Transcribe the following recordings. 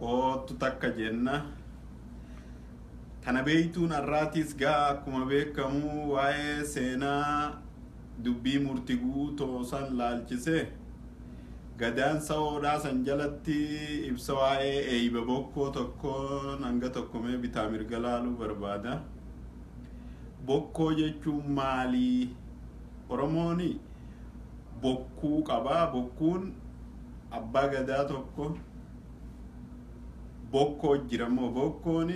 Kootu takka jenna. Tana beeytuun har'aatis gaa akkuma beekamu waa'ee seenaa dubbii murtii guutoo san laalchise gadaan sa'oodhaa san jalatti ibsa waa'ee eeyba bokkoo tokkoon hanga tokkomee bitaa mirga laaluu barbaada. Bokkoo jechuun maalii? Oromoon bokkuu qabaa. Bokkuun abbaa gadaa tokko bokkoo jiramoo bokkoon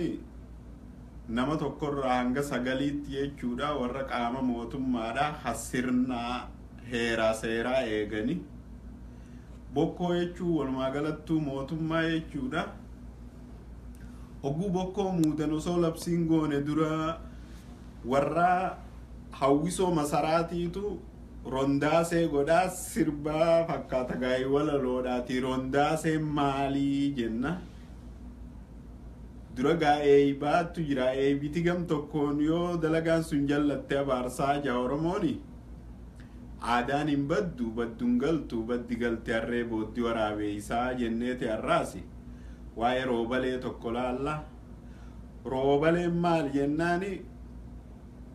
nama tokkorraa hanga sagaliitti jechuudha warra qaama mootummaadha hasirnaa heeraa seeraa eegani. Bokkoo jechuun walumaa galattuu mootummaa jechuudha. Hogguu bokkoo muudan osoo labsiin goone dura warra hawwisoo masaraatiitu rondaasee godhaa sirbaa fakkaata gaa'ii walaloodhaati. Rondaasee maalii jenna. Dura gaa eeybaatu jira. Eeybiti gam tokkoon yoo dalagaan sun jallatte abaarsaa jaa Oromooni. Aadaan hin baddu, badduun galtu, baddi galte harree booddee waraabeeysaa jenneeti har'aasi. Waa'ee roobalee tokko laalla. Roobaleen maal jennaani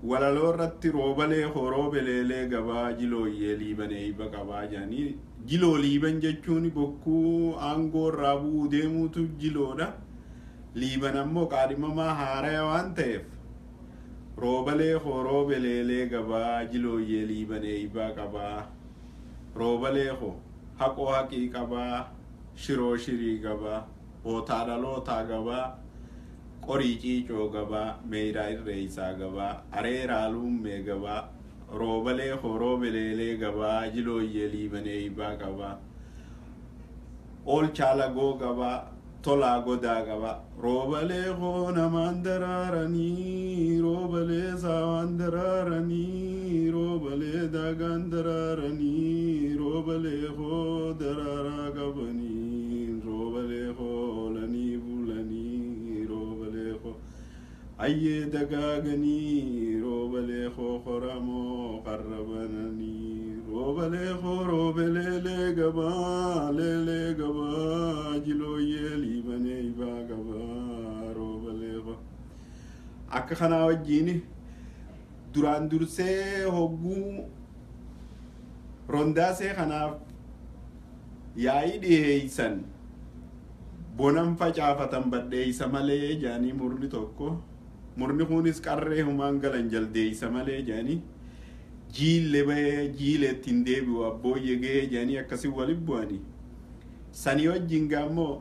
walaloo irratti roobalee horoo beleelee gabaa jilooyyee liiban eeyba qabaa jedhanii. Jiloo liiban jechuun bokkuu aangoo irraa bu'uu deemuutu jiloodha. Liiban ammoo qaadhimamaa haaraya waan ta'eef roobalee horoo beleelee gabaa jilooyyee liiban eeybaa qabaa. Roobalee hoo haqoo haqii qabaa, shiroo shirii qabaa, hootaa dhalootaa qabaa, qorii ciicoo gabaa, meeyraa irreeysaa gabaa, areeraa luummee gabaa, roobalee horoo beleelee gabaa jilooyyee liiban eeybaa qabaa, oolchaa lagoo gabaa, tolaa godaa qaba. Roobalee hoo namaan daraaranii, roobalee saawaan daraaranii, roobalee daagaan daraaranii, roobalee hoo daraaraa qabanii, roobalee hoo oolanii bulanii, roobalee hoo ayyee dagaaganii, roobalee hoo horamoo qarrabananii, roobalee hoo roobeleelee gabaa, leelee gabaa, jilooyyee liibanee ibaa gabaa, roobalee hoo. Akka kanaa wajjiin duraan dursee hogguu rondaasee kanaaf yaa'ii dhiheeysan bonan facaafatan badheeysa malee jaanii murni tokko. Murni kunis qarree humaan galan jaldeeysa malee jaanii jiille bahee jiile ittiin deebi'u abbooyye gahee jaanii akkasii waliin bu'anii. Sanii wajjin gaammoo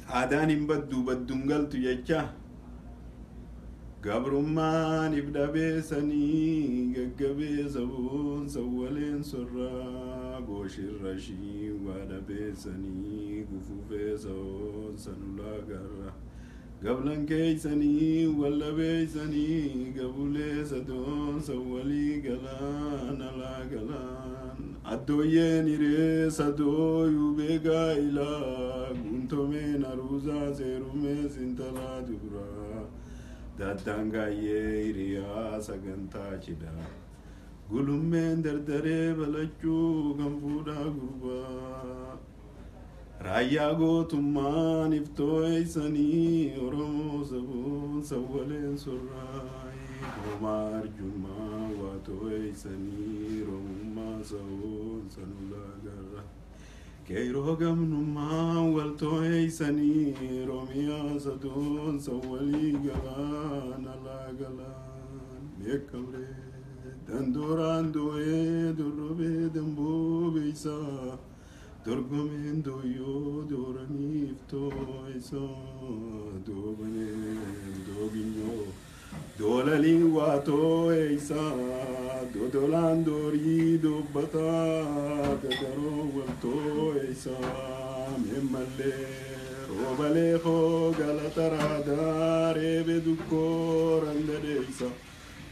aadaan hin baddu badduun galtu jecha gabrummaan if dhabeessanii gaggabeessa boonsa waleen sorraa gooshirra shii waa dhabeessanii gufufeessa hoonsa nulaa garra. Gablan keeysanii wallabeeysanii gabuleessa doonsa walii galaan alaa galaan. Addooyyeen hireessa dooyuu beekaa ilaa guntomeen aruusaa seerumee sintalaa duraa. Daddangaayyee hiriyaa sagantaa cidhaa. Gulummeen dardaree balachuu kan fuudhaa gurbaa. Raayyaa gootummaan iftoo'eessanii Oromoo saboon sawwaleen sorraayi. Homaa arjummaa waa too'eessanii Oromummaa saboon sanulaa garra. Qeeroo gamnummaa wal too'eessanii Oromiyaa sadoon sawwalii galaan alaa galaan. Beekamree dandooraan doo'ee dorrobee damboo beeysaa. Dorgomeen dooyyoo dooraniif too'eessaa doobaneen dooginyoo. Doolaliin waa too'eessaa dodolaan doorii dubbataa dadaroo wal too'eessaa meemmallee roobalee hoo galata raadaa reebe dukkoo randadeessa.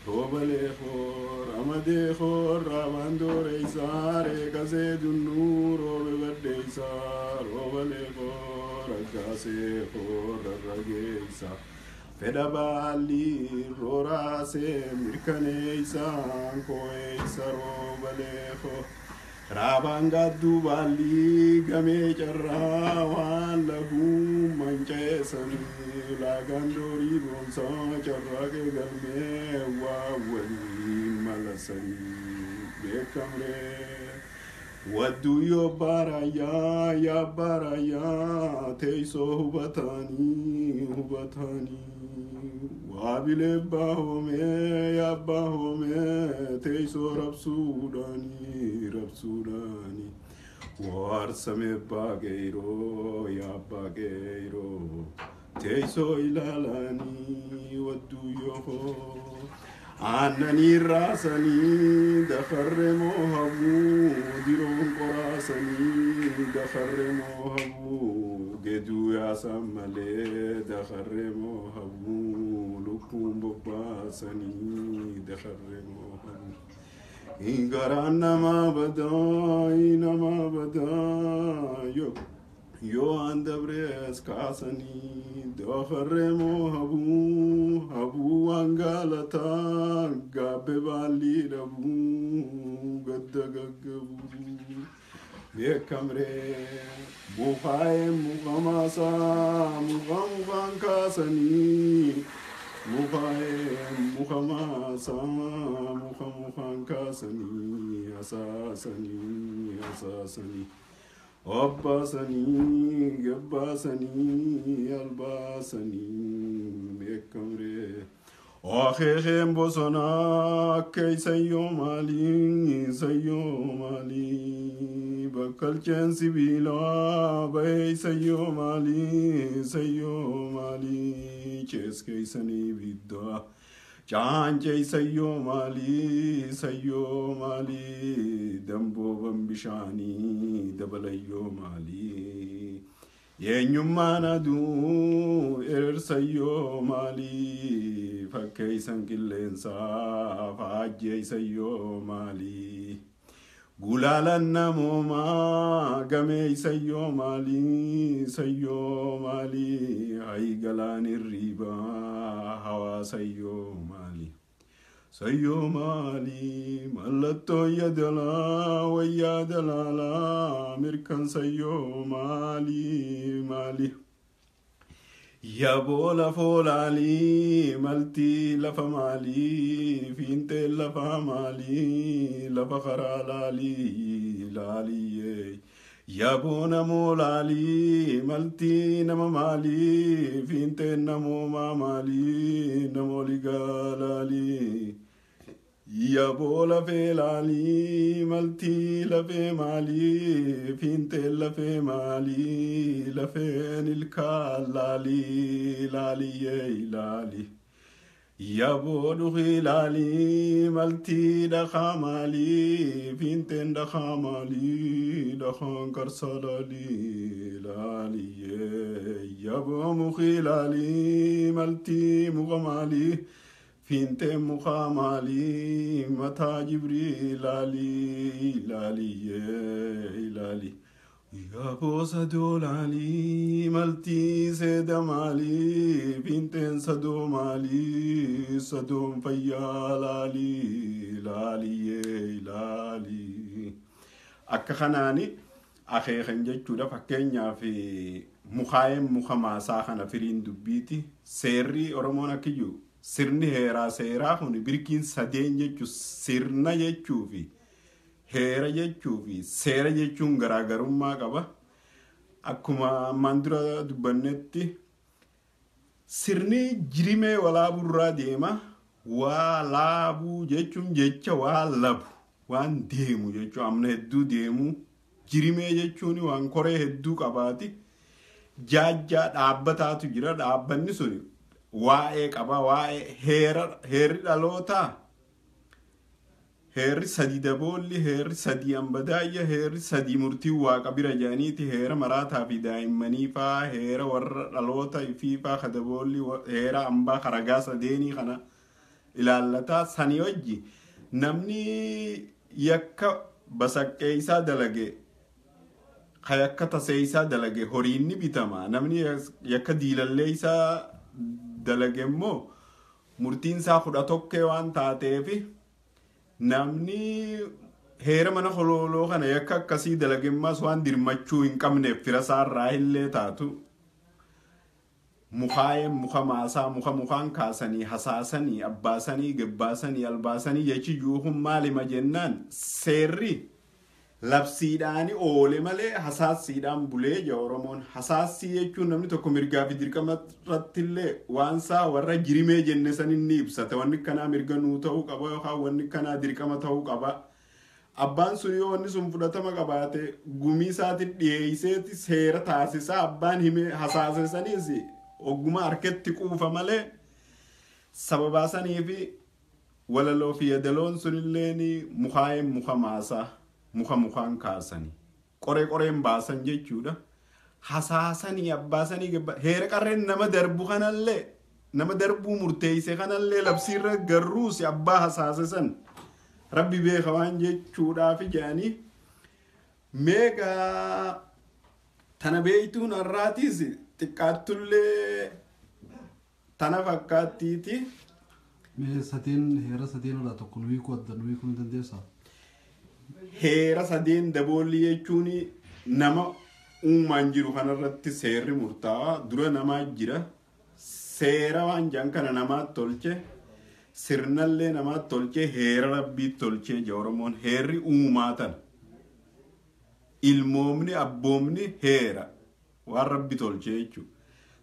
Roobalee hoo ramadee hoo raabaan dooreessaa reeqasee dunnuu roobe baddeessaa roobalee hoo raggaasee hoo rarrageessaa. Fedha baalli rooraasee mirkaneessaan koo'eessa roobalee hoo. Raabaan gaadduu baalli gamee carraa waan Bishaan laguu manceessanii laagaan doorii boonsaa carraaqee galmee waa waliin malasanii beekamree. Wadduu yoo baarayaa yaa baarayaa teessoo hubatanii hubatanii. Waabilee baahomee yaa baahomee teessoo rabsuudhaanii rabsuudhaanii. Waarsame baaqeeroo yaa baaqeeroo teessoo ilaalanii wadduu yoo aannanii raasanii dafarre moo habuu diroon qoraasanii dafarre moo habuu geduu yaasan malee dafarre moo habuu lukkuun bobbaasanii dafarre moo habuu. Garaan namaa badaa namaa badaa yoo aan dabrees kaasanii dafarre moo habuu habuu waan galataa gaabbe baallii dhabuu gadda gaggabuu beekamree mukaa'ee muka maasaa muka mukaan kaasanii mukaa'ee muka maasaa muka mukaan kaasanii asaasanii asaasanii. Obbaasanii gabbaasanii albaasanii beekamree. Akeekeen bosonaa keessayyoo maalii sayyoo maalii bakkalcheen sibiilaa bahee sayyoo maalii sayyoo maalii cees keessanii biddaa. Caancee sayyoo maalii sayyoo maalii dambooban bishaanii dabalayyoo maalii eenyummaan aduu ersayyoo maalii fakkeessan qilleensaa faajjee sayyoo maalii gulaalan namoomaa gamee sayyoo maalii sayyoo maalii hayi galaan hirribaa hawaa sayyoo maalii sayyoo maalii mallattoo yadalaa wayyaa dalaalaa mirkan sayyoo maalii maalii. Yaboo lafoo laalii maltii lafa maalii fiintee lafa maalii lafa karaa laalii laaliyyee. Yaboo namoo laalii maltii nama maalii fiintee namoomaa maalii namoo ligaa laalii. Yaboo lafee laalii maltii lafee maalii fiintee lafee maalii lafeen ilkaan laalii laaliyyee laalii. Yaboo dhukii laalii maltii dhakaa maalii fiinteen dhakaa maalii dhakaan qarsa laalii laaliyyee. Yaboo mukii laalii maltii muka maalii. Fiintee mukaa maalii mataa jibrii laalii laaliyyee laalii. Yaboo sadoo laalii maltii seeda maalii fiinteen sadoo maalii sadoon fayyaa laalii laaliyyee laalii. Akka kanaani akeekan jechuudha fakkeenyaaf mukaa'een muka maasaa kana firiin dubbiiti seerri Oromoon akkiyyuu sirni heeraa seeraa kun birkiin sadeen jechuu sirna jechuu fi heera jechuu fi seera jechuun garaagarummaa qaba. Akkuma ammaan dura dubbannetti sirni jirimee walaaburraa deema. Waa laabuu jechuun jecha waa labu waan deemu jechuu amna hedduu deemu jirimee jechuun waan koree hedduu qabaati. Jaajjaa dhaabbataatu jira dhaabbanni suni waa'ee qaba waa'ee heerri dhalootaa heerri sadi daboolli heerri sadi ambadaayya heerri sadi murtii waaqa bira jedhaniiti heera maraataa fi daa'immanii faa heera warra dhaloota ifii faa kadaboolli heera ambaa karagaa sadeenii kana ilaallataa sanii wajji namni yakka basaqqeessaa dalage ka yakka taseessaa dalage horiin ni bitama namni yakka diilalleessaa dalage immoo murtiin isaa 11 waan taateef namni Heera mana holooloo kana yakka akkasii dalagemmas waan dirmachuu hin qabneef fira isaarraa illee taatu mukaayeen muka maasaa muka mukaan kaasanii hasaasanii abbaasanii gabbaasanii albaasanii jechi juuhun maalima jennaan seerri labsiidhaani oole malee hasaassiidhaan bulee jaa Oromoon. Hasaassii jechuun namni tokko mirgaa fi dirqama irrattillee waan isaa warra jirimee jenne san inni ibsata. Wanni kanaa mirga nuu ta'uu qaba yookaan wanni kanaa dirqama ta'uu qaba. Abbaan sun yoo wanni sun fudhatama qabaate gumii isaatiin dhiyeesseeti seera taasisaa abbaan hime hasaase saniis ogguma harkatti quufa malee sababaa sanii fi walaloo fi yadaloon sunilleen mukaa'een muka maasaa muka mukaan kaasanii qoree qoreen baasan jechuudha. Hasaasanii abbaasanii heera qarreen nama darbu kanallee nama darbuu murteessee kanallee labsiirra garruus abbaa hasaase san rabbi beeka waan jechuudhaaf jedhanii meegaa tana beeytuun har'aatiis xiqqaattullee tana fakkaattiiti. Mee sadeen heera sadeen irraa tokko nu hiikuu adda nu hiikuu ni dandeessaa? Heera sadeen daboolli jechuun nama uumaan jiru kanarratti seerri murtaawaa dura namaa jira. Seera waan jedhan kana namaatti tolche sirnallee namaatti tolche heera rabbii tolchee jira Oromoon heerri uumaa tana. Ilmoomni abboomni heera waan rabbi tolchee jechuudha.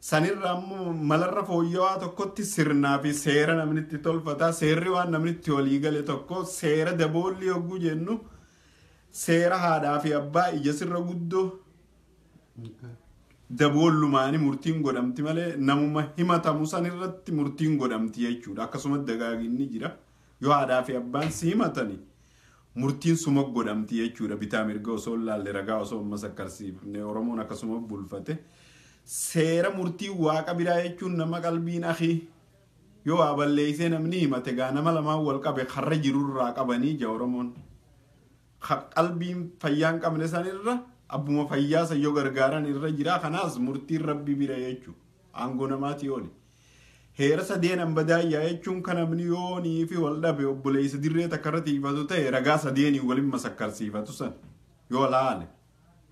Sanirra ammoo malarra fooyya'aa tokkotti sirnaa fi seera namni itti tolfata. Seerri waan namni itti walii gale tokko seera daboolli yogguu jennu seera haadhaa fi abbaa ija sirra guddoo daboollumaani murtiin godhamti malee namuma himatamu sanirratti murtiin godhamti jechuudha. Akkasumas dagaaginni jira. Yoo haadhaa fi abbaan si himatani murtiin suma godhamti jechuudha. Bitaa mirga osoo hin laalle ragaa osoo hin masakkarsiifne Oromoon akkasuma bulfate. Seera murtii waaqa biraa jechuun nama qalbiin akii yoo waa balleessee namni himate gaa nama lamaan wal qabe karra jirurraa qabanii jaa Oromoon. Qalbiin fayyaa hin qabne sanirra abbuma fayyaa san yoo gargaaran irra jira. Kanaas murtiin rabbi bira jechuudha. Aangoo namaatii oli. Heera sadeen hambadaayyaa jechuun kan namni yoonii fi wal dhabe obboleessa dirree takka irra tiifatu ta'e ragaa sadeenii waliin masakkarsiifatu san yoo laale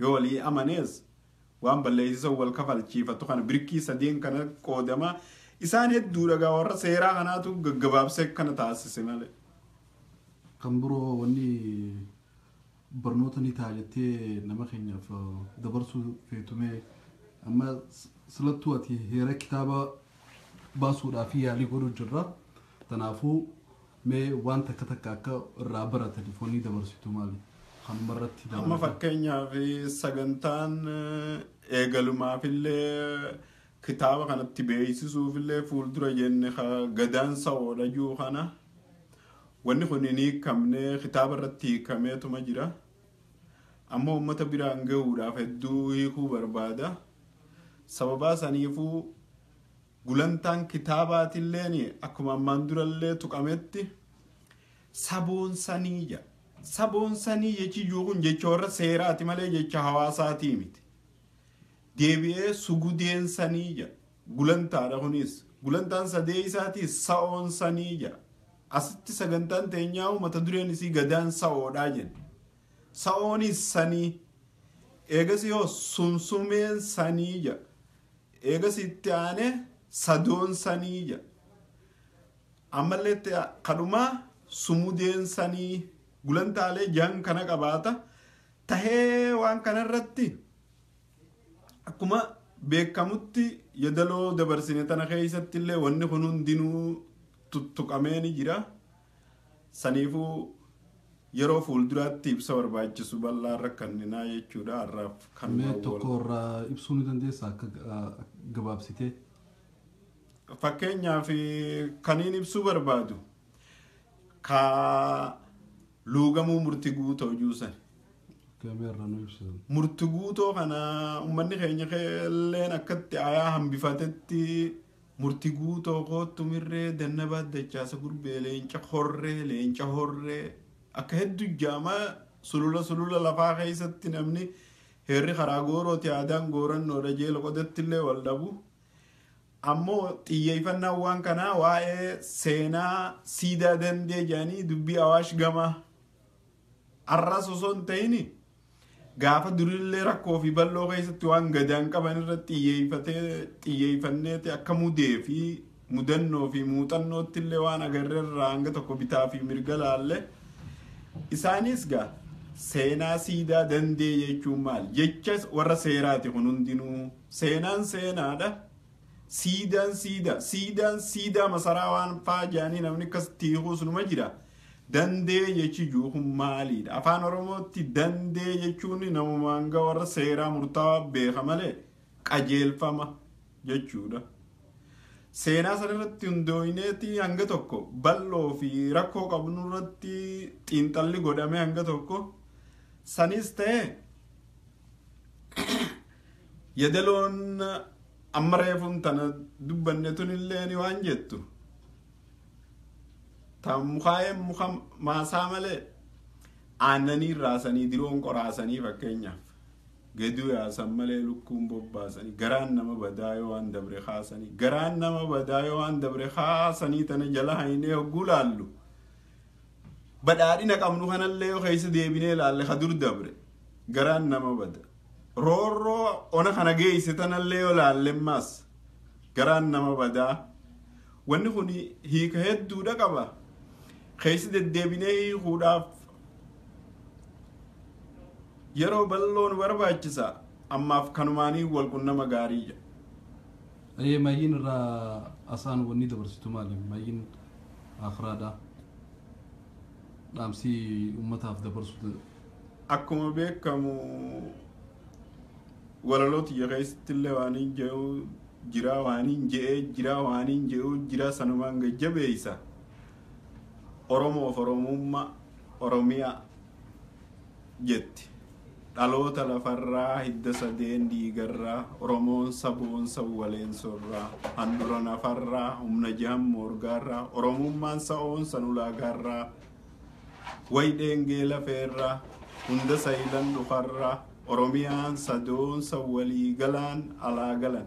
yoo walii amanees waan balleessisan wal kafalchiifatu kana birkii sadeen kana qoodamaa isaan hedduu dhagaa warra seeraa kanaatu gaggabaabsee kana taasise malee. Kan biroo wanni barnoota ni ta'a jettee nama keenyaaf dabarsuu feetumee amma silattuu ati heera kitaaba baasuudhaaf yaalii godhuu jirra. Kanaafuu mee waan takka takka akka irraa barataniif wanni dabarsitu maali? Kanuma irratti Amma fakkeenyaaf sagantaan eegalumaafillee kitaaba kanatti beeksisuufillee fuuldura jenne gadaan sa'oodha jiru kana wanni kun hin hiikamne kitaaba irratti hiikameetuma jira. Amma uummata biraan gahuudhaaf hedduu hiikuu barbaada. Sababaa saniifuu gulantaan kitaabaatilleen akkuma ammaan durallee tuqametti saboon sanii jedha. Saboon sanii jechi jiru kun jecha warra seeraati malee jecha hawaasaatii miti. Deebi'ee sugudeen sanii jedha. Gulantaadha kunis. Gulantaan sadee isaatii sa'oon sanii jedha. Asitti sagantaan teenyaa mata dureen isii gadaan sa'oodhaa jenna. Sa'oonis sanii. Eegas yoo sumsumeen sanii jedha. Eegas itti aanee sadoon sanii jedha. Ammallee itti kadhumaa sumudeen sanii gulantaalee jahan kana qabaata. Tahee waan kanarratti akkuma beekamutti yadaloo dabarsine tana keessatti illee wanni kun hundinuu tuttuqamee ni jira. Saniifuu yeroo fuulduraatti ibsa barbaachisu bal'aa irra kenninaa jechuudha. Har'aaf kan Mee tokko irraa ibsuu ni dandeessaa akka gabaabsitee? Fakkeenyaaf kaniin ibsuu barbaadu ka luugamuu murtii guutoo juusan. Murtii guutoo kana uummanni keenya illeen akkatti ayaa hambifatetti murtii guutoo koottu mirree dannabaa dachaasa gurbee leenca horree akka hedduu jaamaa sulula sulula lafaa keessatti namni heerri karaa goorooti aadaan goorannoodha jeela qodatti illee wal dhabu. Ammoo xiyyeeffannaan waan kanaa waa'ee seenaa siidaa dandee jedhanii dubbii awaash gamaa Arras osoo hin ta'in gaafa durillee rakkoo fi bal'oo keessatti waan gadaan qaban irratti xiyyeeffanneeti akka mudee fi mudannoo fi muuxannootti illee waan agarreerraa hanga tokko bitaa fi mirga laalle. Isaanis gaa seenaa siidaa dandee jechuun maal? Jecha warra seeraati kun hundinuu. Seenaan seenaadha. Siidaan siidaa. Siidaan siidaa masaraa waan faa jaanii namni akkas tiikuus numa jira. Dandee jechi kun maaliidha? Afaan Oromootti dandee jechuun namuma hanga warra seeraa murtaawaa beeka malee qajeelfama jechuudha. Seenaa sanarratti hundooyineeti hanga tokko bal'oo fi rakkoo qabnu irratti xiinxalli godhame hanga tokko sanis ta'e yadaloon amma reefuun tana dubbanne tunillee ni waan jettu. Ta mukaa'een muka maasaa malee aannanii raasanii diroon qoraasanii fakkeenyaaf. Gaduu yaasan malee lukkuun bobbaasanii garaan nama badaa yoo waan dabre kaasanii garaan nama badaa yoo waan dabre kaasanii tana jala haynee hogguu laallu. Badhaadhina qabnu kanallee yoo keessa deebinee laalle ka dur dabre garaan nama bada. Roorroo ona kana geesse tanallee yoo laalle ammaas garaan nama badaa. Wanni kun hiika hedduudha qaba. Keessa deddeebinee hiikuudhaaf yeroo bal'oon barbaachisa. Ammaaf kanumaanii wal qunnama gaarii jedha. Ayyee maayyiin irraa asaan wanni dabarsitu maali? Maayyiin akiraadha. Dhaamsii uummataaf dabarsu. Akkuma beekamu walaloo tiyya keessatti illee waan hin jedhu jira waan hin je'ee jira waan hin jedhu jira sanumaan gajjabeessa. Oromoof Oromummaa Oromiyaa jetti. Dhaloota lafarraa hidda sadeen dhiigarraa Oromoon saboon sawwaleensorraa handura nafarraa humna jahan moorgaarraa Oromummaan sa'oon san ulaagaarraa waydheengee lafeerraa hunda sayilan dhufarraa Oromiyaan sadoon san waliigalaan alaa galan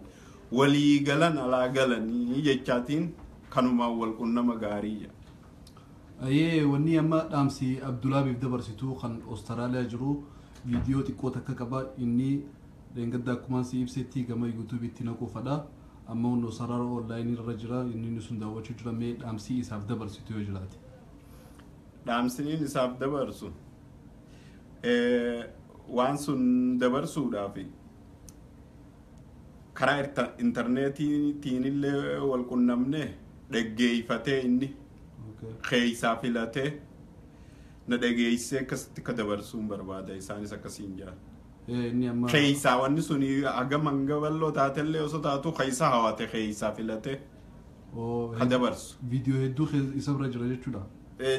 waliigalan alaa galanii jechaatiin kanumaan wal qunnama gaarii jedha. Ayyee wanni amma dhaamsi Abdulaabiif dabarsitu kan Awustiraaliyaa jiru viidiyoo xiqqoo takka qaba inni dheengadda akkumaan si ibsetti gama yuutuubiitti naquu fadha. Amma hundoo sarara onlaayinii irra jira inni sun daawwachuu jira mee dhaamsii isaaf dabarsitu yoo jiraate. Dhaamsiniin isaaf dabarsu waan sun dabarsuudhaaf karaa intarneetiitiin illee wal qunnamne dhaggeeffatee inni keeysaa filatee na dhageessee akkasitti akka dabarsuun barbaada isaanis akkasiin jira. Inni amma Keeysaa wanni sun hagam hanga bal'oo taatellee osoo taatu keeysaa hawate keeysaa filatee ka dabarsu. Viidiyoo hedduu isa bira jira jechuudha.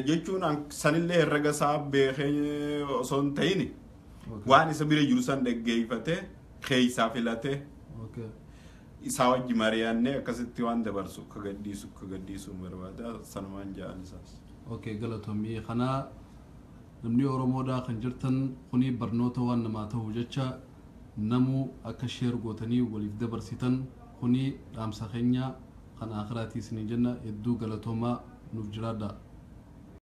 Jechuun sanillee herrega isaa beekee osoo hin ta'in waan isa bira jiru san dhaggeeffatee keeysaa filatee isaa wajji mari'annee akkasitti waan dabarsu akka gadhiisu akka gadhiisuun barbaada sanumaan ja'an isaas. Okay, galatoomii kana namni Oromoodhaa kan jirtan kuni barnoota waan namaa ta'u jecha namuu akka sheer gootanii waliif dabarsitan kuni dhaamsa keenya kan akiraatii isinii jenna hedduu galatoomaa nuuf jiraadha.